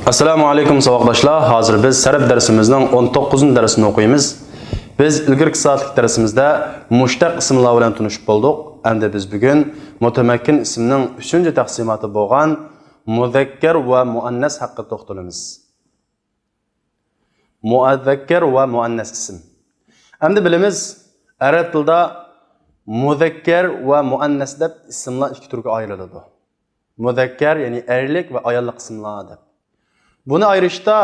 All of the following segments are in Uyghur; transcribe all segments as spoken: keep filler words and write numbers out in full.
ئەسسالامۇ ئەلەيكۇم ساۋاقداشلار. ھازىر بىز سەرەپ دەرسىمىزنىڭ ئون توققۇزىنچى دەرسىنى ئوقۇيمىز. بىز ئىلگىرىكى سائەتلىك دەرسىمىزدە مۇشتەق ئىسىملار بىلەن تونۇشۇپ بولدۇق. ئەمدى بىز بۈگۈن مۇتەمەككىن ئىسىمنىڭ ئۈچىنچى تەقسىماتى بولغان مۇزەككەر ۋە مۇئەننەس ھەققىدە توختىلىمىز. مۇزەككەر ۋە مۇئەننەس ئىسىم. ئەمدى بىلىمىز، ئەرەب تىلىدا مۇزەككەر ۋە مۇئەننەس دەپ ئىسىملار ئىككى تۈرگە ئايرىلىدۇ. مۇزەككەر، يەنى ئەرلىك ۋە ئاياللىق ئىسىملار دەپ. بۇنى ئايرىشتا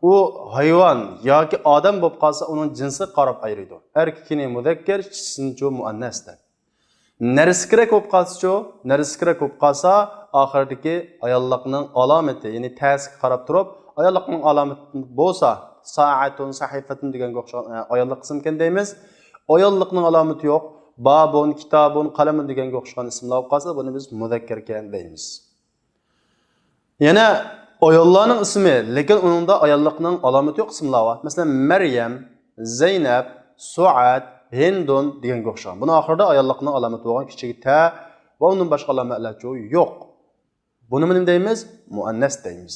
ئۇ ھايۋان ياكى ئادەم بولۇپ قالسا، ئۇنىڭ جىنسىغا قاراپ ئايرىيدۇ. ئەركىكىنى مۇزەككەر، چىشىسىنىچۇ مۇئەننەس دەپ. نەرسە كېرەك بولۇپ قالسىچۇ؟ نەرسە كېرەك بولۇپ قالسا، ئاخىرىدىكى ئاياللىقنىڭ ئالامىتى، يەنى تەسىگە قاراپ تۇرۇپ، ئاياللىقنىڭ ئالامىتى بولسا، سائەتۇن، سەھىفەتۇن دېگەنگە ئوخشىغان، ئە، ئاياللىق ئىسىمكەن دەيمىز. ئاياللىقنىڭ ئالامىتى يوق. بابۇن، كىتابۇن، قەلەمۇن دېگەنگە ئوخشىغان ئىسىملار بولۇپ قالسا، بۇنى بىز مۇزەككەركەن دەيمىز. يەنە ئاياللارنىڭ ئىسمى، لېكىن ئۇنىڭدا ئاياللىقنىڭ ئالامىتى يوق ئىسىملار بار. مەسىلەن، مەريەم، زەينەپ، سۇئەد، ھىندۇن دېگەنگە ئوخشىغان. بۇنىڭ ئاخىرىدا ئاياللىقنىڭ ئالامىتى بولغان كىچىك تە ۋە ئۇندىن باشقا ئالامەتلەرچۇ يوق. بۇنى نېمە دەيمىز؟ مۇئەننەس دەيمىز.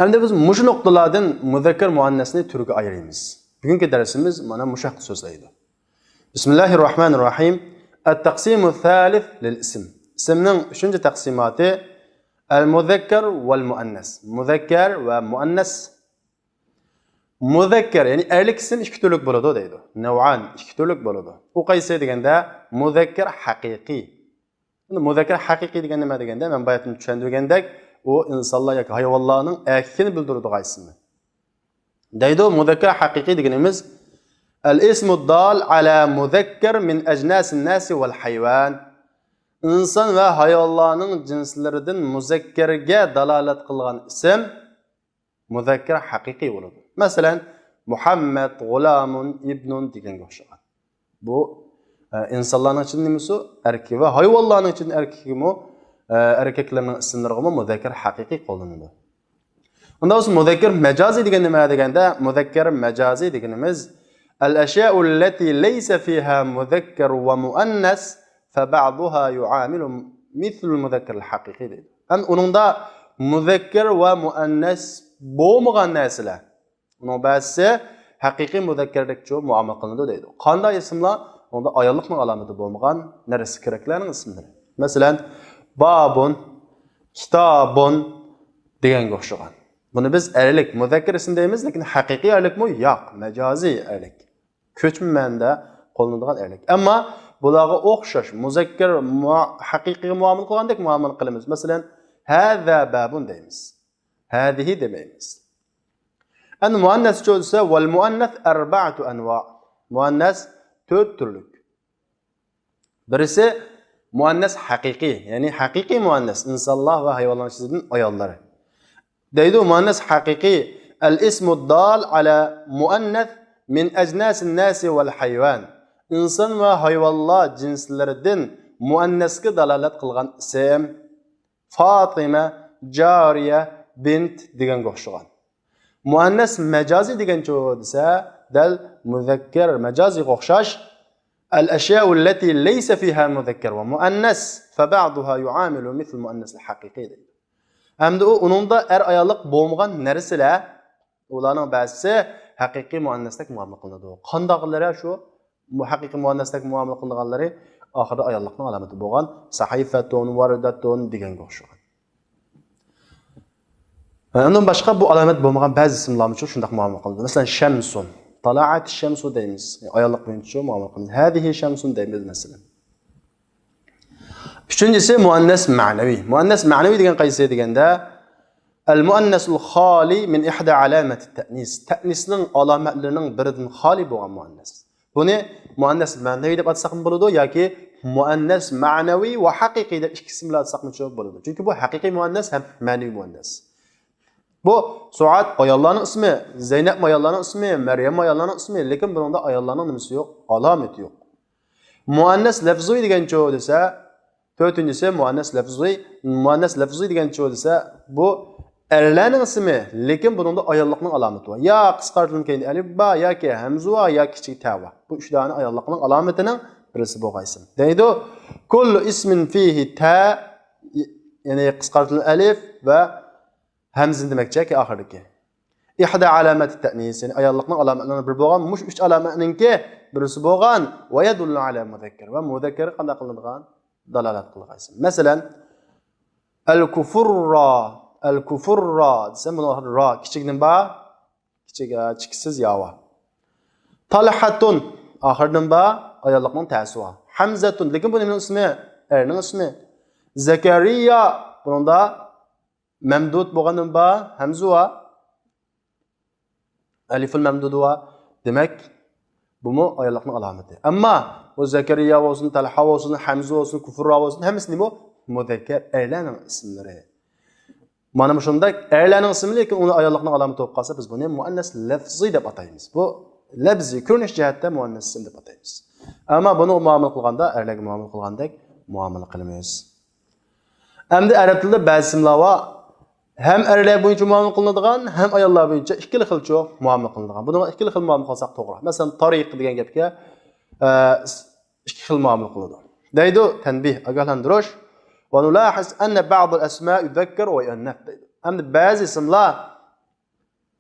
ئەمدى بىز مۇشۇ نۇقتىلاردىن مۇزەككەر مۇئەننەسنى تۈرگە ئايرىيمىز. بۈگۈنكى دەرسىمىز مانا مۇشۇ ھەقتە سۆزلەيدۇ. بىسمىللاھىررەھمانىررەھىم. ئەت-تەقسىمۇ سالىس لىل ئىسم. ئىسىمنىڭ ئۈچىنچى تەقسىماتى ئەل-مۇزەككەر ۋەل-مۇئەننەس. مۇزەككەر ۋە مۇئەننەس. مۇزەككەر، يەنى ئەرلىك ئىسىم ئىككى تۈرلۈك بولىدۇ دەيدۇ. نەۋئان، ئىككى تۈرلۈك بولىدۇ. ئۇ قايسى دېگەندە، مۇزەككەر ھەقىقىي. ئەمدى مۇزەككەر ھەقىقىي دېگەن نېمە دېگەندە، مەن باياتىن چۈشەندۈرگەندەك، ئۇ ئىنسانلار ياكى ھايۋانلارنىڭ ئەركىكىنى بىلدۈرىدىغان ئىسىمى. دەيدۇ، مۇزەككەر ھەقىقىي دېگىنىمىز، ئەل ئىسمۇ دال ئەلا مۇزەككەر مىن ئەجناسىن ناسى ۋەل ھايۋان. ئىنسان ۋە ھايۋانلارنىڭ جىنسلىرىدىن مۇزەككەرگە دالالەت قىلغان ئىسىم مۇزەككەر ھەقىقىي بولىدۇ. مەسىلەن، مۇھەممەد، غۇلامۇن، ئىبنۇن دېگەنگە ئوخشىغان. بۇ، ئە، ئىنسانلارنىڭ ئىچىدە نېمىسى؟ ئەركىكى ۋە ھايۋانلارنىڭ ئىچىدە ئەركىكىمۇ، ئە، ئەركەكلەرنىڭ ئىسىملىرىغىمۇ مۇزەككەر ھەقىقىي قوللىنىدۇ. ئۇنداق بولسا مۇزەككەر مەجازىي دېگەن نېمە دېگەندە، مۇزەككەر مەجازىي دېگىنىمىز، ئەل ئەشيائۇ لەتى لەيسە فىھا مۇزەككەر ۋە مۇئەننەس فەبەئزۇھا يۇئامىلۇ مىسلۇل مۇزەككەرىل ھەقىقىي دەيدۇ. ئەمدى ئۇنىڭدا مۇزەككەر ۋە مۇئەننەس بولمىغان نەرسىلەر، ئۇنىڭ بەزىسى ھەقىقىي مۇزەككەردەكچۇ مۇئامىلە قىلىنىدۇ دەيدۇ. قانداق ئىسىملار؟ ئۇنىڭدا ئاياللىقنىڭ ئالامىتى بولمىغان نەرسە كېرەكلەرنىڭ ئىسىملىرى. مەسىلەن، بابۇن، كىتابۇن دېگەنگە ئوخشىغان. بۇنى بىز ئەرلىك، مۇزەككەر ئىسىم دەيمىز، لېكىن ھەقىقىي ئەرلىكمۇ؟ ياق، مەجازىي ئەرلىك. كۆچمە مەنىدە قوللىنىدىغان ئەرلىك. ئەمما بۇلارغا ئوخشاش مۇزەككەر مۇ-، ھەقىقىيگە مۇئامىلە قىلغاندەك مۇئامىلە قىلىمىز. مەسىلەن، ھازا بابۇن دەيمىز. ھازىھى دېمەيمىز. ئەمدى مۇئەننەسچۇ دېسە، ۋەل مۇئەننەس ئەربەئەتۇ ئەنۋا. مۇئەننەس تۆت تۈرلۈك. بىرسى مۇئەننەس ھەقىقىي، يەنى ھەقىقىي مۇئەننەس، ئىنسانلار ۋە ھايۋانلار ئىچىدىن ئاياللار. دەيدۇ، مۇئەننەس ھەقىقىي، ئەل ئىسمۇ دال ئەلا مۇئەننەس مىن ئەجناسىن ناسى ۋەل ھايۋان. ئىنسان ۋە ھايۋانلار جىنسلىرىدىن مۇئەننەسكە دالالەت قىلغان ئىسىم. فاتىمە، جارىيە، بىنت دېگەنگە ئوخشىغان. مۇئەننەس مەجازىي دېگەنچۇ دېسە، دەل مۇزەككەر مەجازىيغا ئوخشاش، ئەل ئەشيائۇ لەتى لەيسە فىھا مۇزەككەر ۋە مۇئەننەس فەبەئزۇھا يۇئامىلۇ مىسلۇل مۇئەننەسىل ھەقىقىي دەيدۇ. ئەمدى ئۇ، ئۇنىڭدا ئەر ئاياللىق بولمىغان نەرسىلەر، ئۇلارنىڭ بەزىسى ھەقىقىي مۇئەننەستەك مۇئامىلە قىلىنىدۇ. قانداقلىرى شۇ؟ مۇ-، ھەقىقىي مۇئەننەستەك مۇئامىلە قىلىنغانلىرى ئاخىرىدا ئاياللىقنىڭ ئالامىتى بولغان سەھىفەتۇن، ۋەردەتۇن دېگەنگە ئوخشىغان. ئۇنىڭدىن باشقا بۇ ئالامەت بولمىغان بەزى ئىسىملارمۇچۇ شۇنداق مۇئامىلە قىلىنىدۇ. مەسىلەن، شەمسۇن، تالائەت شەمسۇ دەيمىز. ئاياللىق بويىچە مۇئامىلە قىلىنىدۇ. ھەزىھى شەمسۇن دەيمىز، مەسىلەن. ئۈچىنچىسى مۇئەننەس مەنىۋى. مۇئەننەس مەنىۋى دېگەن قايسى دېگەندە، ئەل مۇئەننەسۇل خالى مىن ئىھدى ئالامەتىت تەئنىس. تەئنىسنىڭ ئالامەتلىرىنىڭ بىرىدىن خالىي بولغان مۇئەننەس. بۇنى مۇئەننەس مەنىۋى دەپ ئاتىساقمۇ بولىدۇ ياكى مۇئەننەس مەنىۋى ۋە ھەقىقىي دەپ ئىككى ئىسىم بىلەن ئاتىساقمۇ بولىدۇ. چۈنكى بۇ ھەقىقىي مۇئەننەس ھەم مەنىۋى مۇئەننەس. بۇ سۇئاد ئاياللارنىڭ ئىسمى، زەينەپمۇ ئاياللارنىڭ ئىسمى، مەريەممۇ ئاياللارنىڭ ئىسمى، لېكىن بۇنىڭدا ئاياللارنىڭ نېمىسى يوق؟ ئالامىتى يوق. مۇئەننەس لەفزۇي دېگەنچۇ دېسە، تۆتىنچىسى مۇئەننەس لەفزۇي. مۇئەننەس لەفزۇي دېگەنچۇ دېسە، بۇ ئەرلەرنىڭ ئىسمى، لېكىن بۇنىڭدا ئاياللىقنىڭ ئالامىتى بار. يا قىسقارتىلىپ كەينىدە ئەلىپ بار، ياكى ھەمزە بار، يا كىچىك تە بار. بۇ ئۈچ دانە ئاياللىقنىڭ ئالامىتىنىڭ بىرسى بولغان ئىسىم. دەيدۇ، كۇللۇ ئىسمىن فىھى تە، يەنى قىسقارتىلىپ ئەلىف ۋە ھەمزىنى دېمەكچىكى، ئاخىرىدىكى. ئىھدا ئالامەتى تەئنىس، يەنى ئاياللىقنىڭ ئالامەتلىرىنىڭ بىرى بولغان، مۇشۇ ئۈچ ئالامەتنىڭكى بىرسى بولغان، ۋە يەدۇللۇ ئالا مۇزەككەر، ۋە مۇزەككەرگە قانداق قىلىنىدىغان؟ دالالەت قىلغان ئىسىم. مەسىلەن، ئەل كۇفۇررا، ئەل كۇفۇررا دېسەم، بۇنىڭ ئاخىرىدا را، كىچىك نېمە بار؟ كىچىك، ئە، چېكىتسىز يا بار. تالھەتۇن، ئاخىرىدا نېمە بار؟ ئاياللىقنىڭ تەسى بار. ھەمزەتۇن، لېكىن بۇ نېمىنىڭ ئىسمى؟ ئەرنىڭ ئىسمى. زەكەرىيا، بۇنىڭدا مەمدۇد بولغان نېمە بار؟ ھەمزە بار. ئەلىفۇل مەمدۇدى بار. دېمەك، بۇمۇ ئاياللىقنىڭ ئالامىتى. ئەمما بۇ زەكەرىيا بولسۇن، تەلھا بولسۇن، ھەمزە بولسۇن، كۇفۇررا بولسۇن، ھەممىسى نېمە؟ مۇزەككەر، ئەرلەرنىڭ ئىسىملىرى. مانا مۇشۇنداق ئەرلەرنىڭ ئىسمى، لېكىن ئۇنى ئاياللىقنىڭ ئالامىتى بولۇپ قالسا، بىز بۇنى مۇئەننەس لەفزىي دەپ ئاتايمىز. بۇ لەفزىي، كۆرۈنۈش جەھەتتە مۇئەننەس ئىسىم دەپ ئاتايمىز. ئەمما بۇنىڭغا مۇئامىلە قىلغاندا، ئەرلەرگە مۇئامىلە قىلغاندەك مۇئامىلە قىلىمىز. ئەمدى ئەرەب تىلىدا بەزى ئىسىملار بار، ھەم ئەرلەر بويىچە مۇئامىلە قىلىنىدىغان، ھەم ئاياللار بويىچە ئىككىلا خىلچۇ مۇئامىلە قىلىنىدىغان. بۇنىڭغا ئىككىلا خىل مۇئامىلە قىلساق توغرا. مەسىلەن، تارىق دېگەن گەپكە، ئە، ئىككى خىل مۇئامىلە قىلىدۇ. دەيدۇ، تەنبىھ، ئاگاھلاندۇرۇش. ۋە نۇلاھىز ئەننە بەئزەل ئەسما يۇزەككەر ۋە يۇئەننەس دەيدۇ. ئەمدى بەزى ئىسىملار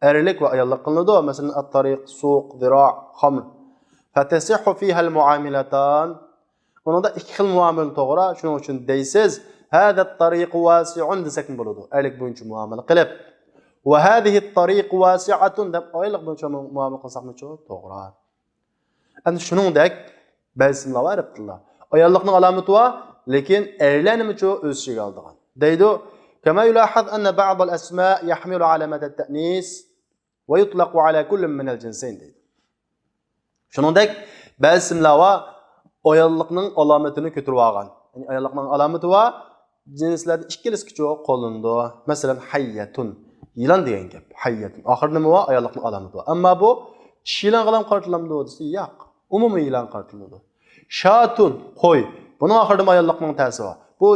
ئەرلىك ۋە ئاياللىق قىلىنىدۇ. مەسىلەن، ئەت-تارىق، سۇق، زىرا، خامر. فتەسىھھۇ فىھەل مۇئامىلەتان. ئۇنىڭدا ئىككى خىل مۇئامىلە توغرا. شۇنىڭ ئۈچۈن دەيسىز، ھازا تارىقۇ ۋاسىئۇن دېسەكمۇ بولىدۇ. ئەرلىك بويىچە مۇئامىلە قىلىپ، ۋە ھازىھىت تارىقۇ ۋاسىئەتۇن دەپ ئاياللىق بويىچە مۇئامىلە قىلساقمۇچۇ توغرا. ئەمدى شۇنىڭدەك بەزى ئىسىملار بار ئەرەب تىلدا. ئاياللىقنىڭ ئالامىتى بار، لېكىن ئەرلەرنىمۇچۇ ئۆز ئىچىگە ئالىدىغان. دەيدۇ، كما يلاحظ أن بعض الأسماء يحمل علامة التأنيث ويطلق على كل من الجنسين دەيدۇ. شۇنىڭدەك بەزى ئىسىملار بار، ئاياللىقنىڭ ئالامىتىنى كۆتۈرۈپ ئالغان. يەنى ئاياللىقنىڭ ئالامىتى بار، جىنسلەردە ئىككىلىسىگىچۇ قوللىنىدۇ. مەسىلەن، ھەييەتۇن، يىلان دېگەن گەپ. ھەييەتۇن. ئاخىرىدا نېمە بار؟ ئاياللىقنىڭ ئالامىتى بار. ئەمما بۇ چىشى يىلانغىلا قارىتىلامدۇ دېسە، ياق. ئۇمۇمىي يىلانغا قارىتىلىدۇ. شاتۇن، قوي. بۇنىڭ ئاخىرىدىمۇ ئاياللىقنىڭ تەسى بار. بۇ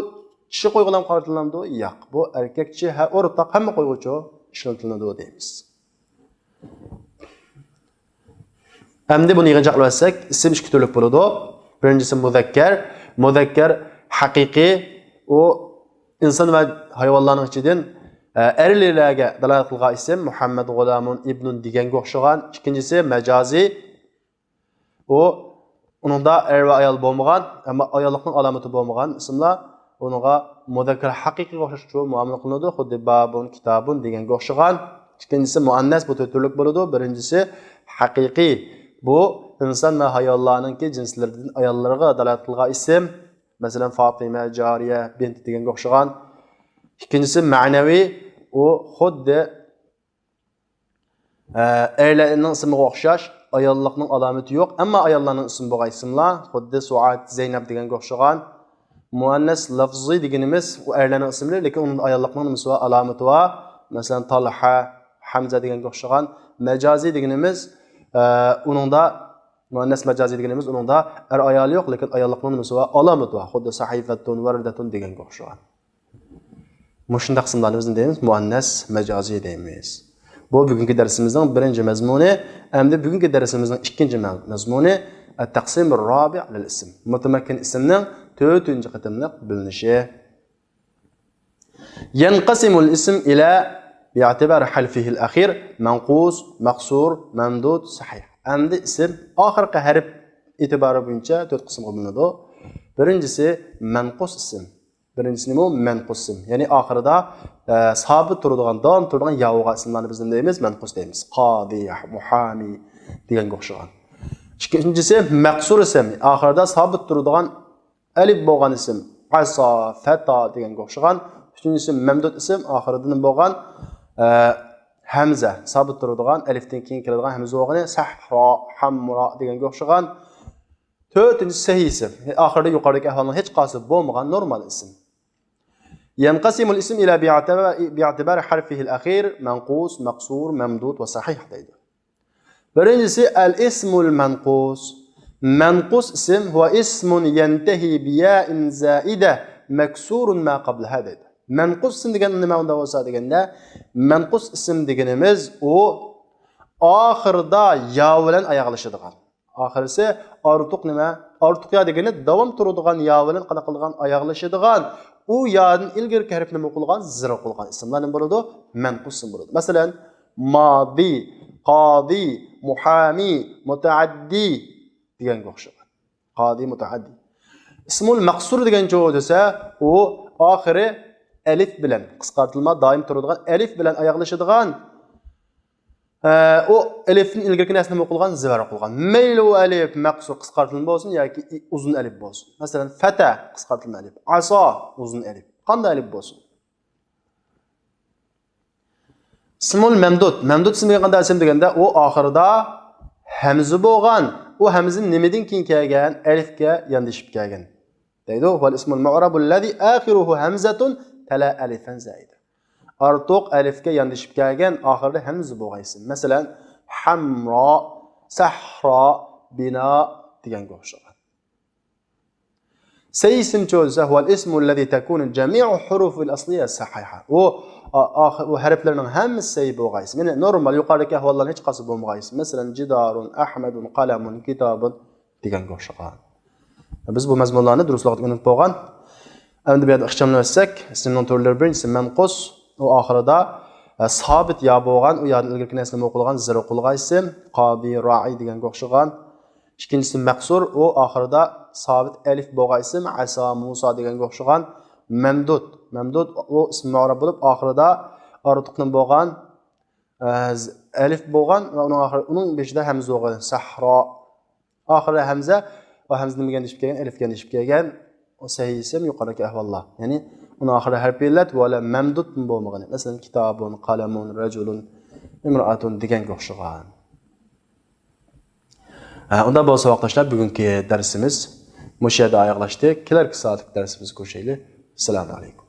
چىشى قويغىلام قارىتىلامدۇ؟ ياق. بۇ ئەركەك چىشى ھە، ئورتاق ھەممە قويغىچۇ ئىشلىتىلىدۇ دەيمىز. ئەمدى بۇنى يىغىنچاقلاپ ئۆتسەك، ئىسىم ئىككى تۈرلۈك بولىدۇ. بىرىنچىسى مۇزەككەر. مۇزەككەر ھەقىقىي، ئۇ ئىنسان ۋە ھايۋانلارنىڭ ئىچىدىن، ئە، ئەرلىلەرگە دالالەت قىلغان ئىسىم، مۇھەممەد، غۇلامۇن، ئىبنۇن دېگەنگە ئوخشىغان. ئىككىنچىسى مەجازىي، ئۇ، ئۇنىڭدا ئەر ۋە ئايال بولمىغان، ئەمما ئاياللىقنىڭ ئالامىتى بولمىغان ئىسىملار، ئۇنىڭغا مۇزەككەر ھەقىقىيگە ئوخشاش مۇئامىلە قىلىنىدۇ، خۇددى بابۇن، كىتابۇن دېگەنگە ئوخشىغان. ئىككىنچىسى مۇئەننەس، بۇ تۆت تۈرلۈك بولىدۇ. بىرىنچىسى ھەقىقىي، بۇ ئىنسان ۋە ھايۋانلارنىڭكى جىنسلىرىدىن ئاياللىرىغا دالالەت قىلغان ئىسىم، مەسىلەن، فاتىمە، جارىيە، بىنت دېگەنگە ئوخشىغان. ئىككىنچىسى مەنەۋىي، ئۇ خۇددى ئە، ئەرلەرنىڭ ئىسمىغا ئوخشاش، ئاياللىقنىڭ ئالامىتى يوق، ئەمما ئاياللارنىڭ ئىسمى بولغان ئىسىملار، خۇددى سوئاد، زەينەپ دېگەنگە ئوخشىغان. مۇئەننەس لەفزىي دېگىنىمىز، ئۇ ئەرلەرنىڭ ئىسىملىرى، لېكىن ئۇنىڭدا ئاياللىقنىڭ نېمىسى بار؟ ئالامىتى بار. مەسىلەن، تالھە، ھەمزە دېگەنگە ئوخشىغان. مەجازىي دېگىنىمىز، ئە، ئۇنىڭدا، مۇئەننەس مەجازىي دېگىنىمىز، ئۇنىڭدا ئەر ئايالى يوق، لېكىن ئاياللىقنىڭ نېمىسى بار؟ ئالامىتى بار. خۇددى سەھىفەتۇن، ۋەردەتۇن دېگەنگە ئوخشىغان. مۇشۇنداق ئىسىملارنى بىز نېمە دەيمىز؟ مۇئەننەس مەجازىي دەيمىز. بۇ بۈگۈنكى دەرسىمىزنىڭ بىرىنچى مەزمۇنى. ئەمدى بۈگۈنكى دەرسىمىزنىڭ ئىككىنچى مە-، مەزمۇنى، التقسيم الرابع للاسم. مۇتەمەككىن ئىسىمنىڭ تۆتىنچى قېتىملىق بۆلۈنۈشى. ينقسم الاسم إلى باعتبار حرفه الأخير منقوص، مقصور، ممدود، صحيح. ئەمدى ئىسىم ئاخىرقى ھەرپ ئېتىبارى بويىچە تۆت قىسىمغا بۆلۈنىدۇ. بىرىنچىسى مەنقۇس ئىسىم. بىرىنچىسى نېمە؟ مەنقۇس ئىسىم. يەنى ئاخىرىدا، ئە، سابىت تۇرىدىغان، داۋام تۇرىدىغان ياۋۇغا ئىسىملارنى بىز نېمە دەيمىز؟ مەنقۇس دەيمىز. قاضى، مۇھامى دېگەنگە ئوخشىغان. ئىككىنچىسى مەقسۇر ئىسىم. ئاخىرىدا سابىت تۇرىدىغان ئەلىپ بولغان ئىسىم. ئەسا، فەتا دېگەنگە ئوخشىغان. ئۈچىنچىسى مەمدۇد ئىسىم. ئاخىرىدا نېمە بولغان؟ ئە، ھەمزە. سابىت تۇرىدىغان، ئەلىپتىن كېيىن كېلىدىغان ھەمزە بولغىنى. سەھرا، ھەمرا دېگەنگە ئوخشىغان. تۆتىنچى سەھىھ ئىسىم. ئاخىرىدا يۇقىرىدىكى ئەھۋالنىڭ ھېچقايسى بولمىغان نورمال ئىسىم. ينقسم الاسم إلى باعتبار، باعتبار حرفه الأخير منقوص، مقصور، ممدود وصحيح دەيدۇ. بىرىنچىسى الاسم المنقوص. مەنقۇس ئىسىم هو اسم ينتهي بياء زائدة مكسور ما قبلها دەيدۇ. مەنقۇس ئىسىم دېگەن نېمە ئۇنداق بولسا دېگەندە، مەنقۇس ئىسىم دېگىنىمىز ئۇ ئاخىرىدا يا بىلەن ئاياغلىشىدىغان. ئاخىرسى ئارتۇق نېمە؟ ئارتۇق يا دېگىنى داۋام تۇرىدىغان يا بىلەن قانداق قىلىدىغان؟ ئاياغلىشىدىغان. ئۇ يادىن ئىلگىرىكى ھەرپ نېمە قىلغان؟ زېرغا قىلغان ئىسىملار نېمە بولىدۇ؟ مەنقۇس ئىسىم بولىدۇ. مەسىلەن، مادى، قادى، مۇھامى، مۇتەئەددى دېگەنگە ئوخشىغان. قادى، مۇتەئەددى. ئىسمۇل مەقسۇر دېگەنچۇ دېسە، ئۇ ئاخىرى ئەلىف بىلەن، قىسقارتىلما دائىم تۇرىدىغان، ئەلىف بىلەن ئاياغلىشىدىغان، ئە، ئۇ ئەلىفتىن ئىلگىرىكى نەرسىنى نېمە قىلغان؟ زېرغا قىلغان. مەيلى ئۇ ئەلىف مەقسۇر قىسقارتىلما بولسۇن ياكى ئۇزۇن ئەلىف بولسۇن. مەسىلەن، فەتە قىسقارتىلما ئەلىف، ئاسا ئۇزۇن ئەلىف. قانداق ئەلىف بولسۇن؟ ئىسمۇل مەمدۇد. مەمدۇد ئىسمى دېگەن قانداق ئىسىم دېگەندە، ئۇ ئاخىرىدا ھەمزە بولغان. ئۇ ھەمزە نېمىدىن كېيىن كەلگەن؟ ئەلىفكە ياندىشىپ كەلگەن. دەيدۇ، ۋەل ئىسمۇل مۇئرابۇ لەزى ئاخىرۇھۇ ھەمزەتۇن تەلا ئەلىفەن زائىدە. ئارتۇق ئەلىفكە ياندىشىپ كەلگەن، ئاخىرىدا ھەمزە بولغان ئىسىم. مەسىلەن، ھەمرا، سەھرا، بىنا دېگەنگە ئوخشىغان. سەي ئىسىمچۇ دېسە، ھۇۋەل ئىسمۇ لەزى تەكۇنۇ جەمىئۇ ھۇرۇفىل ئەسلىيە سەھىھە. ئۇ، ئا-، ئاخىر، ئۇ ھەرپلەرنىڭ ھەممىسى سەي بولغان ئىسىم. يەنى نورمال يۇقىرىدىكى ئەھۋاللارنىڭ ھېچقايسى بولمىغان ئىسىم. مەسىلەن، جىدارۇن، ئەھمەدۇن، قەلەمۇن، كىتابۇن دېگەنگە ئوخشىغان. بىز بۇ مەزمۇنلارنى دۇرۇس ۋاقىتتا ئۆگىنىپ بولغان. ئەمدى بۇ يەردە ئىخچاملىۋەتسەك، ئىسىمنىڭ تۈرلىرى، بىرىنچىسى مەنقۇس، ئۇ ئاخىرىدا، ئە، سابىت يا بولغان، ئۇ يادىن ئىلگىرىكى نەرسىنى نېمە قىلغان؟ زېرغا قىلغان ئىسىم، قادى، رائى دېگەنگە ئوخشىغان. ئىككىنچىسى مەقسۇر، ئۇ ئاخىرىدا سابىت ئەلىف بولغان ئىسىم، ئەسا، مۇسا دېگەنگە ئوخشىغان. مەمدۇد، مەمدۇد ئۇ ئىسمى مەئرۇپ بولۇپ، ئاخىرىدا ئارتۇق نېمە بولغان؟ ئە، ئەلىف بولغان ۋە ئۇنىڭ ئاخىرى، ئۇنىڭ بېشىدا ھەمزە بولغان. سەھرا. ئاخىرى ھەمزە، ئۇ ھەمزە نېمىگە يېتىشىپ كەلگەن؟ ئەلىفكە يېتىشىپ كەلگەن. ئۇ سەھىھ ئىسىم يۇقىرىدىكى ئەھۋاللار. يەنى ئۇنىڭ ئاخىرى ھەرپ ئىللەت ۋە لە مەمدۇد بولمىغىنى. مەسىلەن، كىتابۇن، قەلەمۇن، رەجۇلۇن، ئىمرائەتۇن دېگەنگە ئوخشىغان. ھە، ئۇنداق بولسا، ساۋاقداشلار، بۈگۈنكى دەرسىمىز مۇشۇ يەردە ئاياغلاشتى. كېلەركى سائەتلىك دەرسىمىزدە كۆرۈشەيلى. ئەسسالامۇ ئەلەيكۇم.